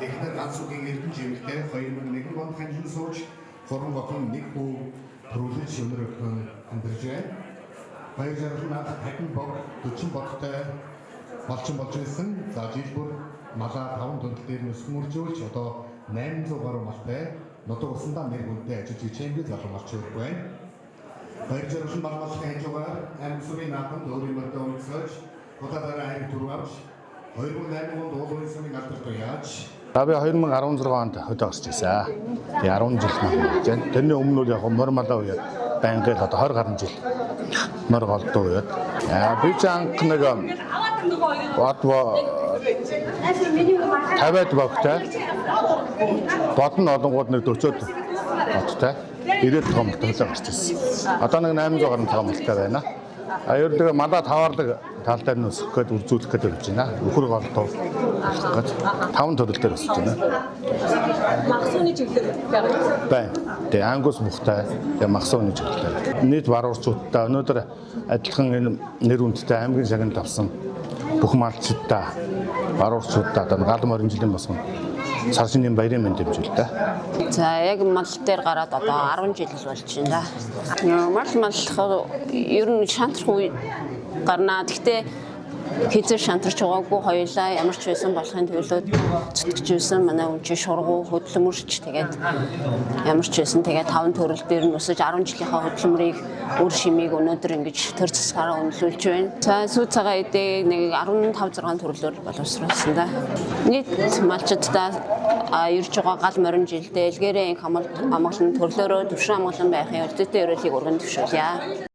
Эхнэр Ганцүгийн эрдэнэ живэлтэй 2001 онд ханжин сууж 3 охин нэг хүү төрүүлэн шөнөр өхөн амьдарч байна. Баяр жаргал нь анх 50 бог 40 бодтой малчин болж байсан. За жил бүр малаа 5 дүндэл дээр нь өсгөн үржүүлж одоо 800 гаруй малтай нутаг усандаа нэр хүндтэй ажиллаж хичээнгүй залуу малчин байна. Баяр жаргал нь мал малын хажуугаар аймаг сүмийн наадамд өөрийн морьдоо үнсэж удаа дараа аймаг түрүү авч 2008 онд уулын сумын алдарт яаж. За би 2016 онд хөдөө гарч ирсэн. Тэгээ 10 жил мал болж байна. Тэрний өмнө нь яг морь малаа үеэд байнгын л одоо 20 гаруй жил морь голдуу үеэд. Аа би ч анх нэг бодво 50-ад богтой. Бодно олонгууд нэг 40-од бодтой. 90 том малтай хөдөө гарч ирсэн. Одоо нэг 800 гаруй том малтай байна. А ер нь тэгээ малаа таваарлаг тал дээр нь өсөх гээд үржүүлэх гээд явж байна. Үхэр голдуу болох гээд таван төрөл дээр өсөж байна. Махсууны чиглэлээр байгаа юм. Байна. Тэгээ ангус бухтай, тэгээ махсууны чиглэлээр. Нийт баруурчуудтай өнөөдөр адилхан энэ нэр хүндтэй аймгийн шагналд авсан бүх малчдаа баруурчуудаа одоо гал морин жилийн босгон сар шинийн баярын мэнд дэмжүүл дээ. За яг мал дээр гараад одоо 10 жил болж байна да. Мал маллах ер нь шантрах үе гарнаа. Гэхдээ хэзээ шантарч байгаагүй хоёулаа ямар ч байсан болохын төлөө зүтгэж байсан. Манай үн чи шургуу хөдөлмөрч тэгээд ямар ч байсан тэгээд таван төрөл дээр нь өсөж 10 жилийнхаа хөдөлмөрийг үр шимийг өнөөдөр ингэж төр засгаараа үнэлүүлж байна. За сүү цагаан эдээ нэг 15 6 төрлөөр боловсруулсан да. Нийт малчдаа ирж байгаа гал морин жилдээ элгээрээ инх амгалан төрлөөрөө төвшин амгалан байхын үлдээтэй ерөөлийг өргөн төвшүүлье.